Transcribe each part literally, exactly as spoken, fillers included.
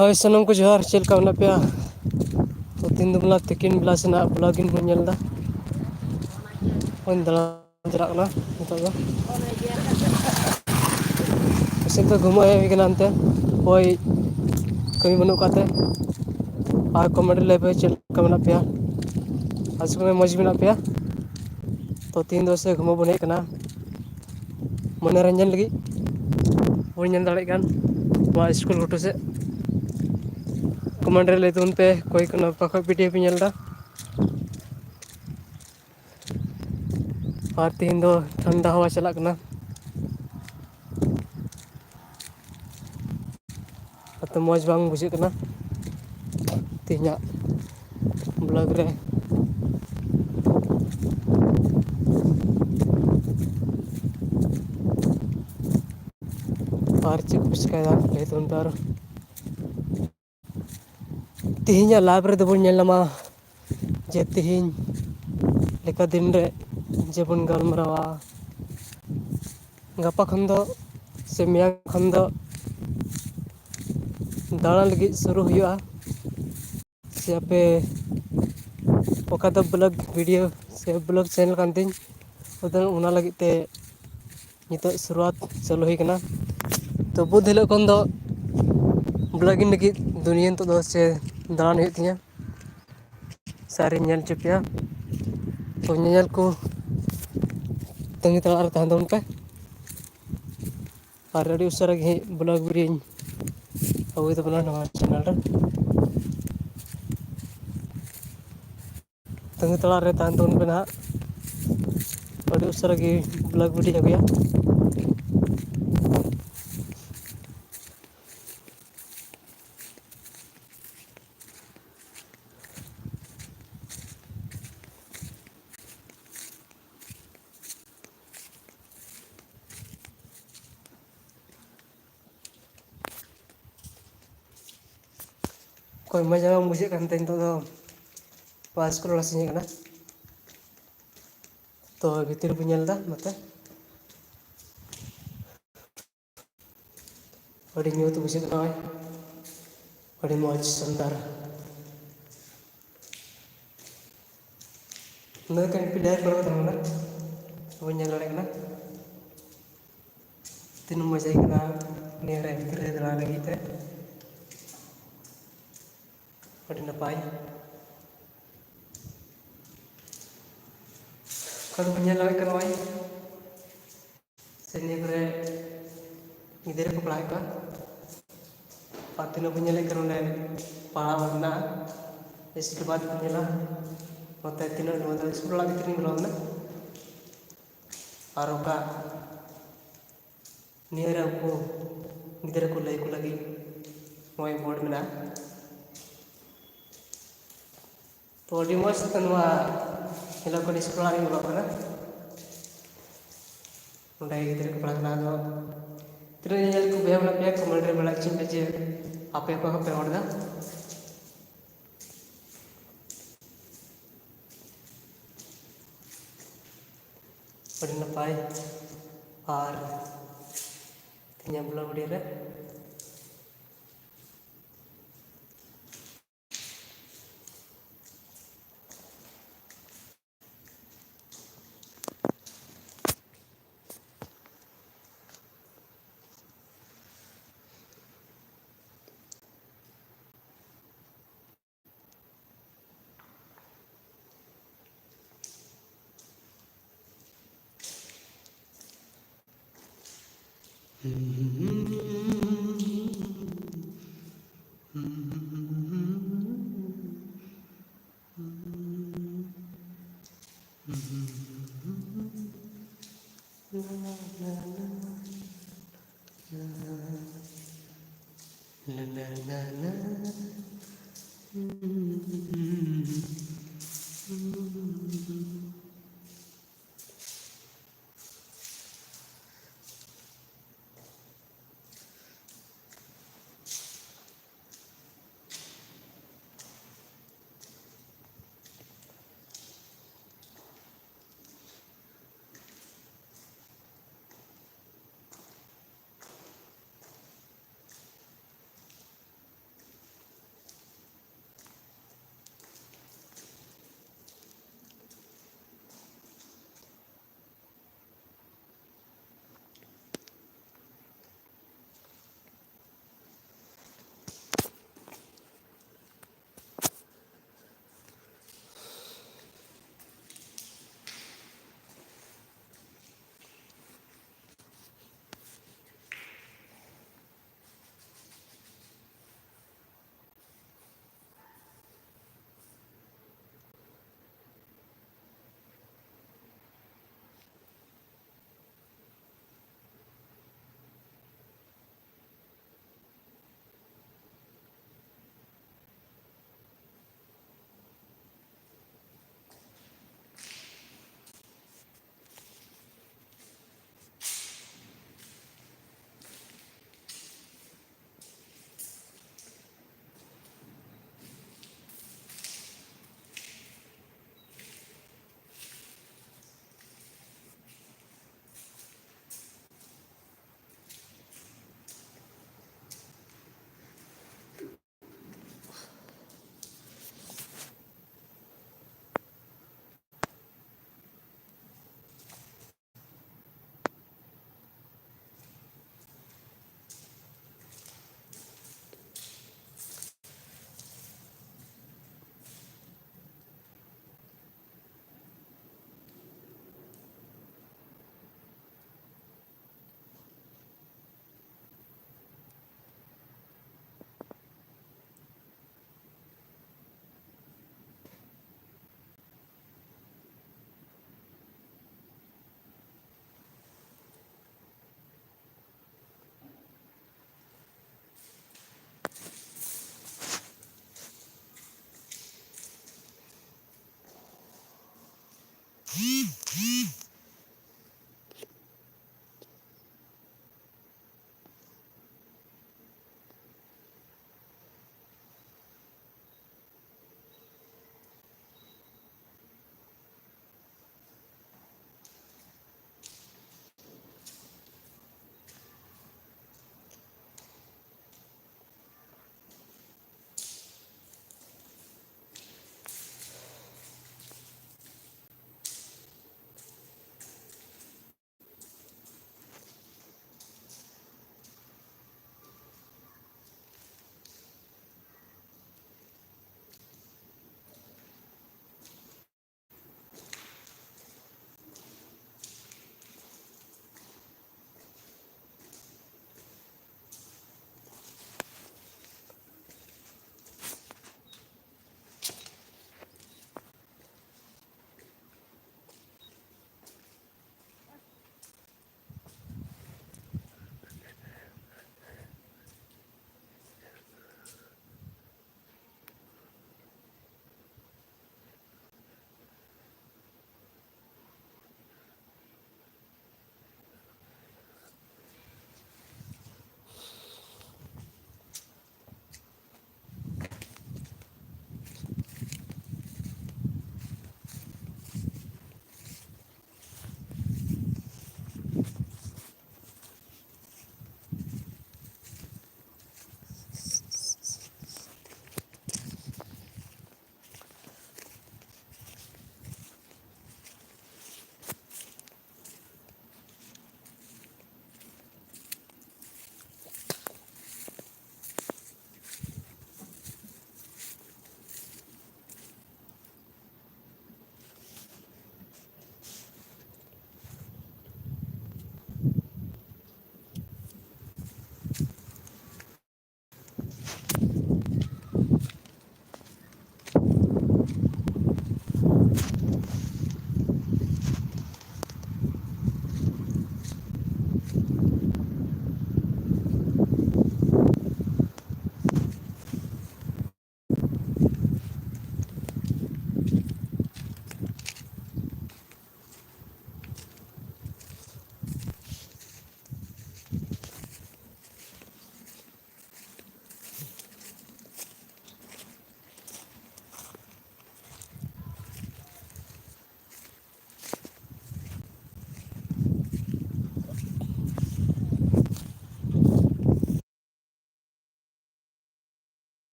ᱦᱳᱭ ᱥᱟᱱᱟᱢ ᱠᱚ ᱡᱚᱦᱟᱨ, ᱪᱮᱫ ᱞᱮᱠᱟ ᱢᱮᱱᱟᱜ ᱯᱮᱭᱟ? ᱛᱚ ᱛᱤᱦᱤᱧ ᱫᱚ ᱵᱚᱞᱮ ᱛᱤᱠᱤᱱ ᱵᱮᱞᱟ ᱥᱮᱱᱟᱜ vlogging ᱵᱚᱱ ᱧᱮᱞ ᱮᱫᱟ᱾ ᱦᱳᱭ ᱫᱟᱬᱟᱱ ᱪᱟᱞᱟᱜ ᱠᱟᱱᱟ ᱱᱤᱛᱚᱜ ᱫᱚ᱾ ᱥᱮᱫ ᱫᱚ ᱜᱷᱩᱢᱟᱹᱜ ᱦᱮᱡ ᱦᱩᱭ ᱠᱟᱱᱟ ᱮᱱᱛᱮ, ᱦᱳᱭ ᱠᱟᱹᱢᱤ ᱵᱟᱹᱱᱩᱜ ᱟᱠᱟᱫ ᱛᱮ᱾ ᱟᱨ comment ᱨᱮ ᱞᱟᱹᱭ ᱯᱮ ᱪᱮᱫ ᱞᱮᱠᱟ ᱢᱮᱱᱟᱜ ᱯᱮᱭᱟ? ᱟᱥᱚᱜ ᱠᱟᱹᱱᱟᱹᱧ ᱢᱚᱡᱽ ᱢᱮᱱᱟᱜ ᱯᱮᱭᱟ᱾ ᱛᱚ ᱛᱤᱦᱤᱧ ᱫᱚ ᱥᱮ ᱜᱷᱩᱢᱟᱹᱜ ᱵᱚᱱ ᱦᱮᱡ ᱠᱟᱱᱟ ᱢᱚᱱᱳᱨᱚᱧᱡᱚᱱ ᱞᱟᱹᱜᱤᱫ᱾ ᱵᱚᱱ ᱧᱮᱞ ᱫᱟᱲᱮᱭᱟᱜ ᱠᱟᱱ ᱱᱚᱣᱟ ᱥᱠᱩᱞ ᱜᱷᱩᱴᱩ ᱥᱮᱫ᱾ Comment ᱨᱮ ᱞᱟᱹᱭ ᱛᱟᱵᱚᱱ ᱯᱮ ᱚᱠᱚᱭ ᱠᱚ ᱱᱚᱣᱟ ᱯᱟᱠᱷᱟ video ᱯᱮ ᱧᱮᱞ ᱮᱫᱟ᱾ ᱟᱨ ᱛᱤᱦᱤᱧ ᱫᱚ ᱴᱷᱟᱱᱰᱟ ᱦᱟᱣᱟ ᱪᱟᱞᱟᱜ ᱠᱟᱱᱟ᱾ ᱟᱫᱚ ᱢᱚᱡᱽ ᱵᱟᱝ ᱵᱩᱡᱷᱟᱹᱜ ᱠᱟᱱᱟ ᱛᱮᱦᱮᱧᱟᱜ vlog ᱨᱮ᱾ ᱟᱨ ᱪᱮᱫ ᱠᱚᱯᱮ ᱪᱤᱠᱟᱹᱭᱮᱫᱟ ᱞᱟᱹᱭ ᱛᱟᱵᱚᱱ ᱯᱮ ᱟᱨ᱾ ᱛᱮᱦᱮᱧᱟᱜ live ᱨᱮᱫᱚ ᱵᱚᱱ ᱧᱮᱞ ᱧᱟᱢᱟ ᱡᱮ ᱛᱮᱦᱮᱧ ᱞᱮᱠᱟ ᱫᱤᱱ ᱨᱮ ᱡᱮᱵᱚᱱ ᱜᱟᱞᱢᱟᱨᱟᱣᱟ, ᱜᱟᱯᱟ ᱠᱷᱚᱱ ᱫᱚ ᱥᱮ ᱢᱮᱭᱟᱝ ᱠᱷᱚᱱ ᱫᱚ ᱫᱟᱬᱟ ᱞᱟᱹᱜᱤᱫ ᱥᱩᱨᱩ ᱦᱩᱭᱩᱜᱼᱟ᱾ ᱥᱮ ᱟᱯᱮ ᱚᱠᱟ ᱫᱚ vlog video ᱥᱮ vlog channel ᱠᱟᱱ ᱛᱤᱧ, ᱟᱫᱚ ᱚᱱᱟ ᱞᱟᱹᱜᱤᱫ ᱛᱮ ᱱᱤᱛᱚᱜ ᱥᱩᱨᱩᱣᱟᱛ ᱪᱟᱹᱞᱩ ᱦᱩᱭ ᱠᱟᱱᱟ᱾ ᱛᱚ ᱵᱩᱫᱷ ᱦᱤᱞᱳᱜ ᱠᱷᱚᱱ ᱫᱚ vlogging ᱞᱟᱹᱜᱤᱫ ᱫᱩᱱᱤᱭᱟᱹ ᱱᱤᱛᱚᱜ ᱫᱚ ᱥᱮ ᱫᱟᱬᱟᱱ ᱦᱩᱭᱩᱜ ᱛᱤᱧᱟᱹ᱾ ᱥᱮ ᱟᱨᱤᱧ ᱧᱮᱞ ᱦᱚᱪᱚ ᱯᱮᱭᱟ᱾ ᱛᱚ ᱧᱮᱧᱮᱞ ᱠᱚ ᱛᱟᱺᱜᱤ ᱛᱟᱲᱟᱜ ᱨᱮ ᱛᱟᱦᱮᱸ ᱛᱟᱵᱚᱱ ᱯᱮ᱾ ᱟᱨ ᱟᱹᱰᱤ ᱩᱥᱟᱹᱨᱟ ᱜᱮ ᱦᱟᱸᱜ vlog videoᱧ ᱟᱹᱜᱩᱭ ᱛᱟᱵᱚᱱᱟ ᱱᱚᱣᱟ channel ᱨᱮ᱾ ᱛᱟᱺᱜᱤ ᱛᱟᱲᱟᱜ ᱨᱮ ᱛᱟᱦᱮᱱ ᱛᱟᱵᱚᱱ ᱯᱮ ᱱᱟᱦᱟᱜ, ᱟᱹᱰᱤ ᱩᱥᱟᱹᱨᱟ ᱜᱮ vlog videoᱧ ᱟᱹᱜᱩᱭᱟ᱾ ᱚᱠᱚᱭ ᱢᱚᱡᱽ ᱵᱟᱝ ᱵᱩᱡᱷᱟᱹᱜ ᱠᱟᱱ ᱛᱮ ᱱᱤᱛᱚᱜ ᱫᱚ ᱵᱟᱥ ᱠᱚ ᱞᱚᱲᱟ ᱥᱮᱧ ᱠᱟᱱᱟ᱾ ᱛᱚ ᱵᱷᱤᱛᱤᱨ ᱵᱚᱱ ᱧᱮᱞ ᱮᱫᱟ ᱱᱚᱛᱮ᱾ ᱟᱹᱰᱤ ᱧᱩᱛ ᱵᱩᱡᱷᱟᱹᱜ ᱠᱟᱱᱟ ᱱᱚᱜᱼᱚᱭ᱾ ᱟᱹᱰᱤ ᱢᱚᱡᱽ ᱥᱩᱱᱫᱚᱨ᱾ ᱱᱚᱣᱟ ᱠᱟᱱ ᱯᱤᱞᱟᱨ ᱠᱚᱨᱮ ᱛᱟᱦᱮᱸ ᱠᱟᱱᱟ, ᱵᱟᱹᱧ ᱧᱮᱞ ᱫᱟᱲᱮᱭᱟᱜ ᱠᱟᱱᱟ᱾ ᱛᱤᱱᱟᱹᱜ ᱢᱚᱡᱽ ᱟᱹᱭᱠᱟᱹᱜ ᱠᱟᱱᱟ ᱱᱤᱭᱟᱹ ᱨᱮ ᱵᱷᱤᱛᱨᱤ ᱨᱮ ᱫᱟᱬᱟ ᱞᱟᱹᱜᱤᱫ ᱛᱮ᱾ ᱟᱹᱰᱤ ᱱᱟᱯᱟᱭ᱾ ᱚᱠᱟ ᱫᱚᱵᱚᱱ ᱧᱮᱞ ᱫᱟᱲᱮᱭᱟᱜ ᱠᱟᱱᱟ ᱱᱚᱜᱼᱚᱭ᱾ ᱥᱮ ᱱᱤᱭᱟᱹ ᱠᱚᱨᱮ ᱜᱤᱫᱽᱨᱟᱹ ᱠᱚ ᱯᱟᱲᱦᱟᱣᱮᱫ ᱠᱚᱣᱟ᱾ ᱟᱨ ᱛᱤᱱᱟᱹᱜ ᱵᱚᱱ ᱧᱮᱞᱮᱫ ᱠᱟᱱᱟ ᱱᱚᱰᱮ ᱯᱟᱲᱦᱟᱣ ᱢᱮᱱᱟᱜᱼᱟ᱾ ᱤᱥᱠᱮ ᱵᱟᱫ ᱵᱚᱱ ᱧᱮᱞᱟ ᱱᱚᱛᱮ ᱛᱤᱱᱟᱹᱜ, ᱱᱚᱣᱟ ᱫᱚ ᱥᱠᱩᱞ ᱚᱲᱟᱜ ᱵᱷᱤᱛᱨᱤ ᱨᱤᱧ ᱵᱚᱞᱚ ᱠᱟᱱᱟ᱾ ᱟᱨ ᱚᱱᱠᱟ ᱱᱤᱭᱟᱹ ᱨᱮ ᱩᱱᱠᱩ ᱜᱤᱫᱽᱨᱟᱹ ᱠᱚ ᱞᱟᱹᱭ ᱠᱚ ᱞᱟᱹᱜᱤᱫ ᱱᱚᱜᱼᱚᱭ ᱵᱳᱨᱰ ᱢᱮᱱᱟᱜᱼᱟ᱾ ᱛᱚ ᱟᱹᱰᱤ ᱢᱚᱡᱽ ᱛᱮ ᱱᱚᱣᱟ ᱧᱮᱞᱚᱜ ᱠᱟᱱᱟ ᱥᱠᱩᱞ ᱚᱲᱟᱜ ᱨᱤᱧ ᱵᱚᱞᱚ ᱠᱟᱱᱟ᱾ ᱱᱚᱰᱮ ᱜᱤᱫᱽᱨᱟᱹ ᱠᱚ ᱯᱟᱲᱦᱟᱜ ᱠᱟᱱᱟ᱾ ᱟᱫᱚ ᱛᱤᱱᱟᱹᱜ ᱧᱮᱧᱮᱞ ᱠᱚ ᱵᱚᱭᱦᱟ ᱢᱮᱱᱟᱜ ᱯᱮᱭᱟ, ᱠᱚᱢᱮᱱᱴ ᱨᱮ ᱵᱟᱲᱟᱭ ᱦᱚᱪᱚᱧ ᱯᱮ ᱡᱮ ᱟᱯᱮ ᱚᱠᱟ ᱠᱷᱚᱱ ᱯᱮ ᱨᱚᱲ ᱮᱫᱟ᱾ ᱟᱹᱰᱤ ᱱᱟᱯᱟᱭ᱾ ᱟᱨ ᱛᱮᱦᱮᱧᱟᱜ ᱵᱞᱚᱜ ᱵᱷᱤᱰᱤᱭᱳ ᱨᱮ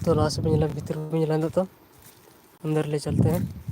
ᱛᱚ ᱞᱟᱦᱟ ᱥᱮᱫ ᱵᱚᱱ ᱧᱮᱞᱟ, ᱵᱷᱤᱛᱤᱨ ᱵᱚᱱ ᱧᱮᱞᱟ ᱱᱤᱛᱚᱜ ᱫᱚ᱾ अंदर ले चलते हैं।